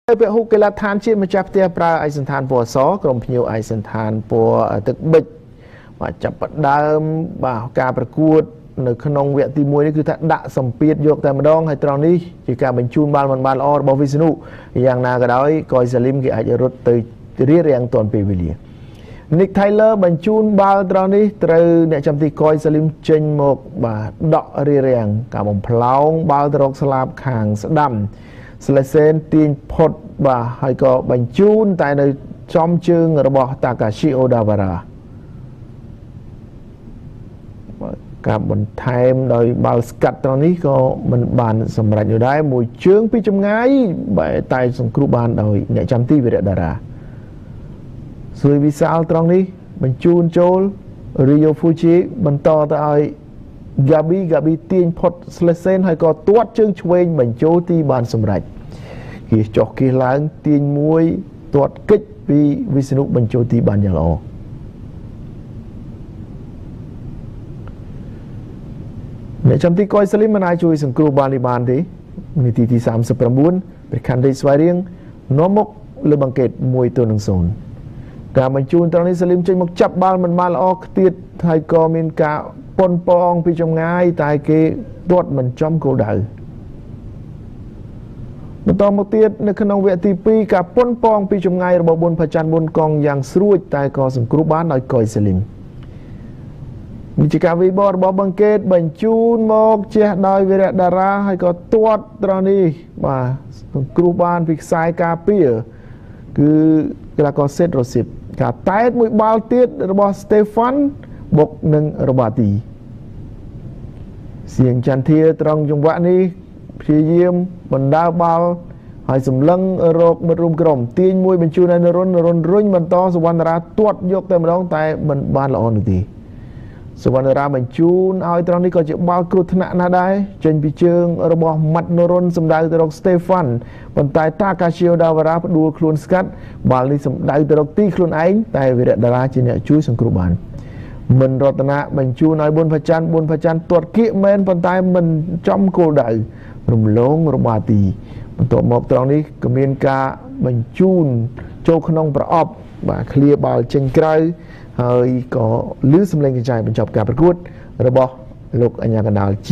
ពហុកីឡដ្ឋានជាតិម្ចាស់ផ្ទះប្រើឯកសណ្ឋានពណ៌សក្រុមភ្ញៀវឯកសណ្ឋានពណ៌ទឹកប៊ិចបាទចាប់ផ្ដើមបាទការប្រកួតនៅក្នុងវគ្គទី1នេះគឺថាដាក់សម្ពាធយកតែម្ដងហើយត្រង់នេះជាការបញ្ជូនបាល់មិនបានល្អរបស់វិស្ណុយ៉ាងណាក៏ដោយកយសាលីមគេអាចរត់ទៅរារាំងទាន់ពេលវេលា Nick Taylor បញ្ជូនបាល់ត្រង់នេះត្រូវអ្នកចាំទីកយសាលីមចេញមកបាទដករារាំងការបំផ្លោងបាល់ទៅរកស្លាបខាងស្ដាំស្លេសេនទាញផុតបាទហើយក៏បញ្ជូនតែនៅចំជើងរបស់ Takashi Odawara ការបន្ថែមដោយបាល់ស្កាត់ត្រង់នេះក៏មិនបានសម្រេចនោះដែរមួយជើងពីចម្ងាយបែតែសង្គ្រោះបានដោយអ្នកចាំទីវីរៈតារាសួយវិសាលត្រង់នេះបញ្ជូនចូល Rio Fuji បន្តទៅឲ្យ Gabi ទាញផុត Slesen ហើយក៏ទាត់ជើងឆ្វេងបញ្ចូលទីបានសម្រេចគេចុះគេឡើងទាញមួយទាត់គិចពីវិស្ណុបញ្ចូលទីបានយ៉ាងល្អអ្នកចាំទីកយសាលីមមិនអាចជួយសង្គ្រោះបាននេះបានទេនាទីទី39ព្រះខណ្ឌរាជស្វាយរៀងនាំមុខលើបង្កេត1-0ការបញ្ជូនត្រង់នេះសាលីមចេញមកចាប់បាល់មិនបានល្អខ្ទៀតហើយក៏មានការប៉ុនប៉ងពីចម្ងាយតែគេទាត់មិនចំគោលដៅបន្តមកទៀតនៅក្នុងវគ្គទី2ការប៉ុនប៉ងពីចម្ងាយរបស់ប៊ុនផាចាន់ប៊ុនកងយ៉ាងស្រួចតែក៏សង្គ្រោះបានដោយកយសាលីមនេះជាការវិបរបស់បង្កេតបញ្ជូនមកជះដោយវីរៈតារាហើយក៏ទាត់ត្រង់នេះបាទសង្គ្រោះបានពីខ្សែការពារគឺកីឡាករសេតរ៉ូស៊ីបការតែតមួយបាល់ទៀតរបស់ស្តេហ្វាន់បុកនឹងរ៉ូបាទីសៀងចន្ទធាត្រង់ចង្វាក់នេះព្យាយាមបណ្ដើបាល់ហើយសម្លឹងរកមិត្តរួមក្រុមទាញមួយបញ្ជូនឲ្យនរុនរុញបន្តសវណ្ណរាទាត់យកតែម្ដងតែមិនបានល្អនោះទេសវណ្ណរាបញ្ជូនឲ្យត្រង់នេះក៏ជាបាល់គ្រោះថ្នាក់ណាស់ដែរចេញពីជើងរបស់ម៉ាត់នរុនសម្ដៅទៅរកស្តេហ្វាន់ប៉ុន្តែតាកាស៊ីអូដាវ៉ារ៉ាផ្ដួលខ្លួនស្កាត់បាល់នេះសម្ដៅទៅរកទីខ្លួនឯងតែវីរៈតារាជាអ្នកជួយសង្គ្រោះបានមិនរតនាបញ្ជូនឲ្យប៊ុនផាចាន់ប៊ុនផាចាន់ទាត់គៀកមែនប៉ុន្តែមិនចំគោលដៅរំលងរបាទីបន្ទាប់មកត្រង់នេះក៏មានការបញ្ជូនចូលក្នុងប្រអប់បាទឃ្លាបាល់ចេញក្រៅហើយក៏លឺសំឡេងកញ្ចែបញ្ចប់ការប្រកួតរបស់លោកអញ្ញាកណ្ដាល។